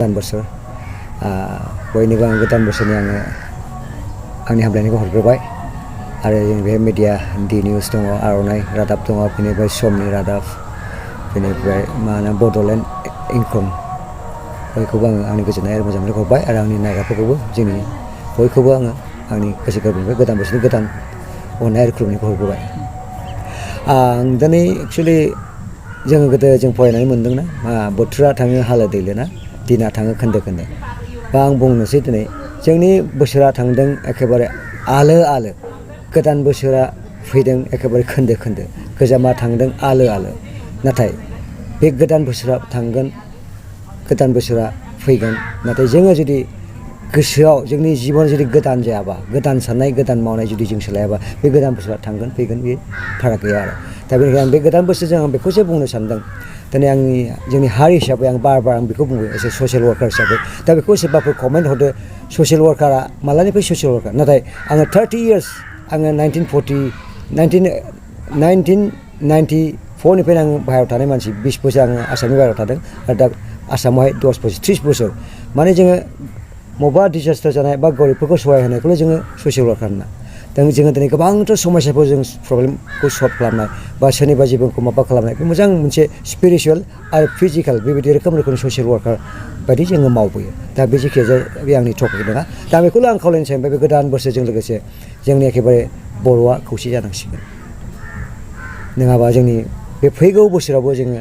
गोदान बोसोर बयनिबो आं गोदान बोसोरनि आंनि हामलायनायखौ हरग्रोबाय आरो जों बे मिडिया डि निउस दङ आर'नाइ रादाब दङ बेनिफ्राय समनि रादाब बेनिफ्राय मा होनो बड'लेण्ड इंखं बयखौबो आंनि गोजोननाय आरो मोजां मोननायखौ हरबाय आरो आंनि नायग्राफोरखौबो जोंनि बयखौबो आंनि गोसो गोरबोनिफ्राय गोदान बोसोरनि गोदान अननाय आरो खुलुमनायखौ हरग्रोबाय। आं दिनै एक्सुवेलि जोङो गोदो जों फरायनानै मोनदोंना बोथोरा थाङो हालो दैलोना दिना थाङो खोन्दो खोन्दो बा आं बुंनोसै दिनै जोंनि बोसोरा थांदों एखेबारे आलो आलो गोदान बोसोरा फैदों एखेबारे खोन्दो खोन्दो गोजामा थांदों आलो आलो नाथाय बे गोदान बोसोरा थांगोन गोदान बोसोरा फैगोन नाथाय जोङो जुदि गोसोआव जोंनि जिबन जुदि गोदान जायाबा गोदान साननाय गोदान मावनाय जुदि जों सोलायाबा बे गोदान बोसोरा थांगोन फैगोन बे फाराग गैया आरो दा बेनिखायनो आं बे गोदान बोसोरजों आं बेखौसो बुंनो सानदों दिनै जोंनि हारि हिसाबै आं बार आं बेखौ बुङो एसे ससियेल वार्कार हिसाबै दा बेखौ सोरबाफोर कमेन्ट हरदो ससियेल वार्कारा मालानिफ्राय ससियेल वार्कार नाथाय आङो 30 इयार्स आङो 1994निफ्रायनो आङो बाहेरायाव थानाय मानसि 20 बोसोर आङो आसामनि बाहेरायाव थादों आरो दा आसामावहाय 10 बोसोर 30 बोसोर माने जोङो मबा डिजास्टार जानाय बा गरिबफोरखौ सहाय होनायखौल' जोङो ससियेल वार्कार होनना जोङो दिनै गोबांथार समस्याफोर जों प्रब्लेमखौ सल्भ खालामनाय बा सोरनिबा जिबनखौ माबा खालामनाय बे मोजां मोनसे स्पिरिचुवेल आरो फिजिकेल बेबायदि रोखोमनि ससियेल वार्कार बायदि जोङो मावबोयो दा बे जेखिया बे आंनि टपिक नङा दा बेखौल' आं खावलायनो सानबाय बे गोदान बोसोरजों लोगोसे जोंनि एखेबारे बर'आ खौसे जानांसिगोन नङाबा जोंनि बे फैगौ बोसोरावबो जोङो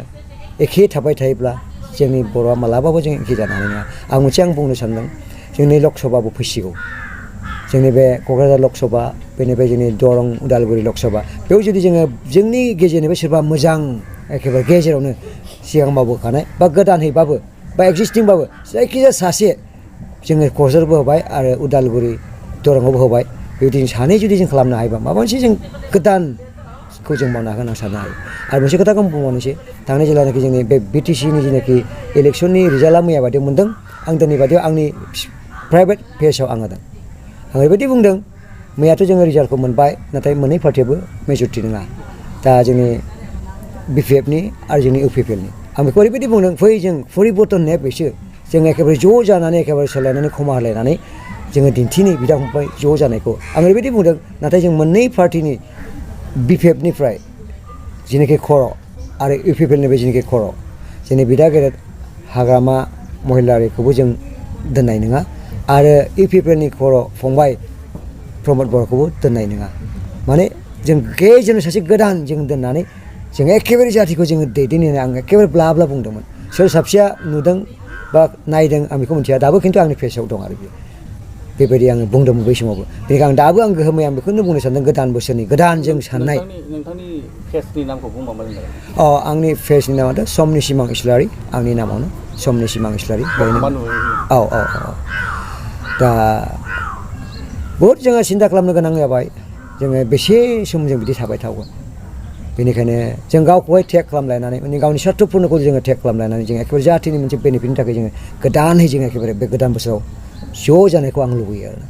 एखे थाबाय थायोब्ला जोंनि बर'आ मालाबाबो जों एखे जानो हानाय नङा आं बुंनो सानदों जोंनि लकसभाबो फैसिगौ जोंनि बे क'क्राझार लकसभा बेनिफ्राय जोंनि दरं उदालगुरि लकसभा बेयाव जुदि जोङो जोंनि गेजेरनिफ्राय सोरबा मोजां एखेबारे गेजेरावनो सिगां मावबोखानाय बा गोदानैबाबो बा एक्जिस्टिंबाबो जायखिजाया सासे जोङो क'क्राझारबो होबाय आरो उदालगुरि दरंआवबो होबाय बेबायदि सानै जुदि जों खालामनो हायोबा माबा मोनसे जों गोदानखौ जों मावनो हागोन आं साननो हायो आरो मोनसे खोथाखौ आं बुंबावनोसै थांनाय जेब्लानाखि जोंनि बे BTCनि जेनाखि इलेक्सननि रिजाल्टआ मैया बायदियाव मोन्दों आं दिनै बायदियाव आंनि प्राइभेट पेजाव आं होदों आं ओरैबायदि बुंदों मैयाथ' जोङो रिजाल्टखौ मोनबाय नाथाय मोननै पार्टियाबो मेजरिटि नङा दा जोंनि BPFनि आरो जोंनि UPPLनि आं बेखौ ओरैबायदि बुंदों फै जों परिबर्तन होननाया बेसो जों एखेबारे ज' जानानै एखेबारे सोलायनानै खमा होलायनानै जोङो दिन्थिनि बिदा फंबाय ज' जानायखौ आं ओरैबायदि बुंदों नाथाय जों मोननै पार्टिनि BPFनिफ्राय जेनाखि खर' आरो UPPLनिफ्राय जेनाखि खर' जोंनि बिदा गेदेर हाग्रामा महिलारिखौबो जों दोननाय नङा आरो UPPLनि खर' फंबाय प्रमद बर'खौबो दोननाय नङा माने जों गेजेराव सासे गोदान जों दोननानै जों एखेबारे जाथिखौ जोङो दैदेननो आं एखेबारे ब्ला ब्ला बुंदोंमोन सोर साबसेया नुदों बा नायदों आं बेखौ मिथिया दाबो खिन्थु आंनि पेजाव दं आरो बेबायदि आङो बुंदोंमोन बै समावबो बेनिखायनो आं दाबो आं गोहोमै आं बेखौनो बुंनो सानदों गोदान बोसोरनि गोदान जों साननाय नोंथांनि पेजनि नामखौ बुंबा मोजां जागोन आंनि पेजनि नामाथ' समनि सिमां इस्लारि आंनि नामावनो समनि सिमां इस्लारि औ दा बहुद जोङो सिन्था खालामनो गोनां जाबाय जोङो बेसे सम जों बिदि थाबाय थागोन बेनिखायनो जों गावखौहाय टेग खालामलायनानै माने गावनि स्वार्थपुर्नखौ जोङो टेग खालामलायनानै जों एखेबारे जाथिनि मोनसे बेनिफिटनि थाखाय जोङो गोदानै जों एखेबारे बे गोदान बोसोराव ज' जानायखौ आं लुबैयो आरो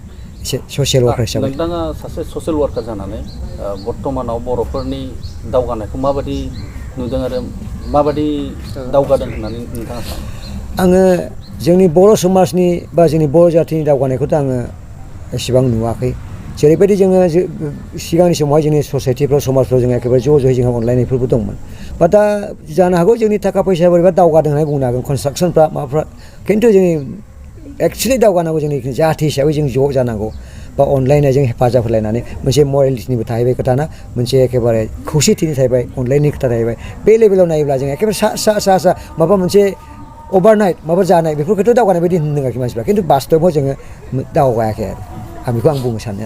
एसे ससियेल वार्कार हिसाबै नोंथाङा सासे ससियेल वार्कार जानानै बर्तमानाव बर'फोरनि दावगानायखौ माबायदि नुदों आरो माबायदि दावगादों होननानै नोंथाङा सानो आङो जोंनि बर' समाजनि बा जोंनि बर' जाथिनि दावगानायखौथ' आङो एसेबां नुवाखै जेरैबायदि जोङो सिगांनि समावहाय जोंनि ससाइटिफ्राव समाजफ्राव जोङो एखेबारे ज' ज'यै जोंहा अनलायनायफोरबो दंमोन बा दा जानो हागौ जोंनि थाखा फैसा बोरैबा दावगादों होननानै बुंनो हागोन कनस्ट्राक्सनफ्रा माबाफ्रा खिन्थु जोंनि एक्सुवेलि दावगानांगौ जोंनि जाथि हिसाबै जों ज' जानांगौ बा अनलायनायजों हेफाजाब होलायनानै मोनसे मरेलिटिनिबो थाहैबाय खोथाना मोनसे एखेबारे खौसेथिनि थाहैबाय अनलायनायनि खोथा थाहैबाय बे लेभेलाव नायोब्ला जों एखेबारे सा माबा मोनसे अभारनाइट माबा जानाय बेफोरखौथ' दावगानाय बायदि होनदों आरोखि मानसिफ्रा खिन्थु बास्तबाव जोङो दावगायाखै आरो बेखौ आं बुंनो सानो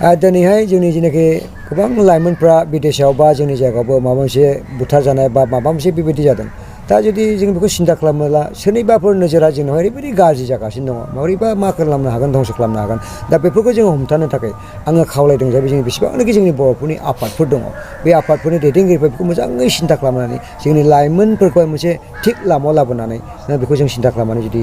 आरो दिनैहाय जोंनि जेनाखि गोबां लाइमोनफ्रा बिदेशआव बा जोंनि जायगायावबो माबा मोनसे बुथारजानाय बा माबा मोनसे बेबायदि जादों दा जुदि जों बेखौ सिन्था खालामोब्ला सोरनिबाफोर नोजोरा जोंनावहाय ओरैबायदि गाज्रि जागासिनो दङ माबोरैबा मा खालामनो हागोन धंस खालामनो हागोन दा बेफोरखौ जोङो हमथानो थाखाय आङो खावलायदों जे जोंनि बेसेबांनाखि जोंनि बर'फोरनि आफादफोर दङ बे आफादफोरनि दैदेनगिरिफोर बेखौ मोजाङै सिन्था खालामनानै जोंनि लाइमोनफोरखौहाय मोनसे थिग लामायाव लाबोनानै बेखौ जों सिन्था खालामनानै जुदि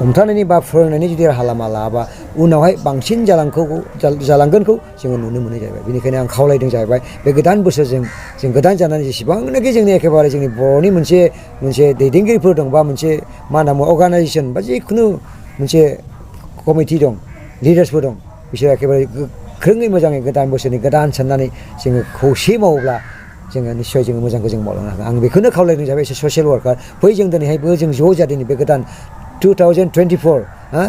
हमथानायनि बा फोरोंनायनि जुदि राहा लामा लायाबा उनावहाय बांसिन जालांगोनखौ जोङो नुनो मोनो जाहैबाय बेनिखायनो आं खावलायदों जाहैबाय बे गोदान बोसोरजों जों गोदान जानानै जेसेबांनाखि जोंनि एखेबारे जोंनि बर'नि मोनसे दैदेनगिरिफोर दं बा मोनसे मा होनना बुङो अर्गानाइजेसन बा जिखुनु मोनसे कमिटि दं लिडार्सफोर दं बिसोर एखेबारे गोख्रोङै मोजाङै गोदान बोसोरनि गोदान साननानै जोङो खौसे मावोब्ला जोङो निस्सय जोङो मोजांखौ जों मावलांनो हागोन आं बेखौनो खावलायदों जाबाय एसे ससियेल वार्कार फै जों दिनैहायबो जों ज' जादों बे गोदान 2024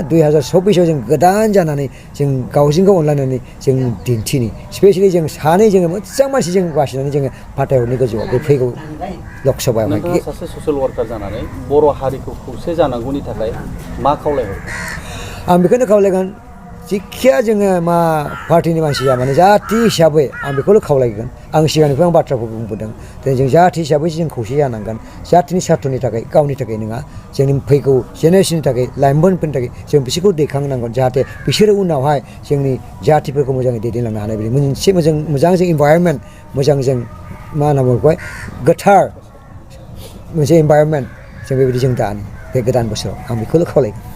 2024 जों गोदान जानानै जों गावजों गाव अनलायनानै जों दिन्थिनि स्पेसियेलि जों सानै जोङो मोजां मानसि जों बासिनानै जोङो फाथायहरनि गोजौआव बे फैगौ लक सभायावहाय नोंथाङा सासे ससियेल वार्कार जानानै बर' हारिखौ खौसे जानांगौनि थाखाय मा खावलायहरो आं बेखौनो खावलायगोन जिखिया जोङो मा पार्टिनि मानसि जामाने जाथि हिसाबै आं बेखौनो खावलायगोन आं सिगांनिफ्राय आं बाथ्राखौ बुंबोदों दिनै जों जाथि हिसाबै जों खौसे जानांगोन जाथिनि सार्थनि थाखाय गावनि थाखाय नङा जोंनि फैगौ जेनेरेसननि थाखाय लाइमोनफोरनि थाखाय जों बिसोरखौ दैखांनांगोन जाहाथे बिसोरो उनावहाय जोंनि जातिफोरखौ मोजाङै दैदेनलांनो हानाय बायदि मोनसे मोजां जों इनभाइरनमेन्ट मोजां जों मा होनना बुङो बेखौहाय गोथार मोनसे इनभाइरनमेन्ट जों बेबायदि जों दानो बे गोदान बोसोराव आं बेखौल' खावलायगोन